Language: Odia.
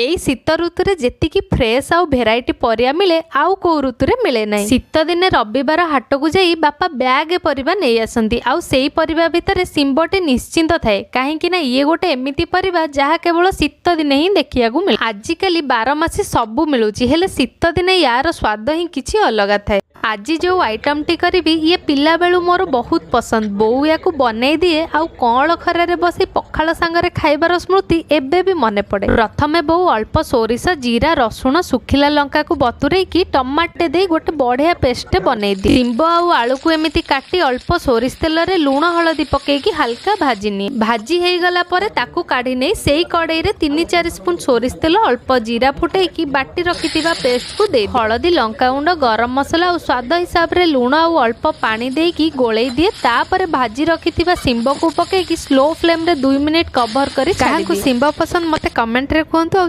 ଏଇ ଶୀତ ଋତୁରେ ଯେତିକି ଫ୍ରେଶ୍ ଆଉ ଭେରାଇଟି ପରିବା ମିଳେ, ଆଉ କୋଉ ଋତୁରେ ମିଳେ ନାହିଁ। ଶୀତ ଦିନେ ରବିବାର ହାଟକୁ ଯାଇ ବାପା ବ୍ୟାଗ ପରିବା ନେଇ ଆସନ୍ତି ଆଉ ସେଇ ପରିବା ଭିତରେ ଶିମ୍ବଟି ନିଶ୍ଚିନ୍ତ ଥାଏ, କାହିଁକି ନା ଇଏ ଗୋଟେ ଏମିତି ପରିବା ଯାହା କେବଳ ଶୀତ ଦିନେ ହିଁ ଦେଖିବାକୁ ମିଳେ। ଆଜିକାଲି 12 ମାସି ସବୁ ମିଳୁଛି, ହେଲେ ଶୀତ ଦିନେ ୟାର ସ୍ୱାଦ ହିଁ କିଛି ଅଲଗା ଥାଏ। ଆଜି ଯୋଉ ଆଇଟମଟି କରିବି, ଇଏ ପିଲାବେଳୁ ମୋର ବହୁତ ପସନ୍ଦ। ବୋଉ ୟାକୁ ବନେଇ ଦିଏ ଆଉ କଅଁଳ ଖରାରେ ବସି ପଖାଳ ସାଙ୍ଗରେ ଖାଇବାର ସ୍ମୃତି ଏବେ ବି ମନେ ପଡ଼େ। ପ୍ରଥମେ ବୋଉ ଅଳ୍ପ ସୋରିଷ, ଜିରା, ରସୁଣ, ଶୁଖିଲା ଲଙ୍କାକୁ ବତୁରେଇକି ଟମାଟେ ଦେଇ ଗୋଟେ ବଢ଼ିଆ ପେଷ୍ଟ ବନେଇ ଦିଏ। ଶିମ୍ବ ଆଉ ଆଳୁକୁ ଏମିତି କାଟି ଅଳ୍ପ ସୋରିଷ ତେଲରେ ଲୁଣ ହଳଦୀ ପକେଇକି ହାଲକା ଭାଜି ନିଏ। ଭାଜି ହେଇଗଲା ପରେ ତାକୁ କାଢ଼ି ନେଇ ସେଇ କଡ଼େଇରେ 3-4 ସ୍ପୁନ୍ ସୋରିଷ ତେଲ, ଅଳ୍ପ ଜିରା ଫୁଟେଇକି ବାଟି ରଖିଥିବା ପେଷ୍ଟକୁ ଦେଇ ହଳଦୀ, ଲଙ୍କାଗୁଣ୍ଡ, ଗରମ ମସଲା ଆଉ ସ୍ୱାଦ ହିସାବରେ ଲୁଣ ଆଉ ଅଳ୍ପ ପାଣି ଦେଇକି ଗୋଳେଇ ଦିଏ। ତାପରେ ଭାଜି ରଖିଥିବା ଶିମ୍ବକୁ ପକେଇକି ସ୍ଲୋ ଫ୍ଲେମ୍ରେ 2 ମିନିଟ୍ କଭର କରି। କାହାକୁ ଶିମ୍ବ ପସନ୍ଦ, ମୋତେ କମେଣ୍ଟରେ କୁହନ୍ତୁ ଆଉ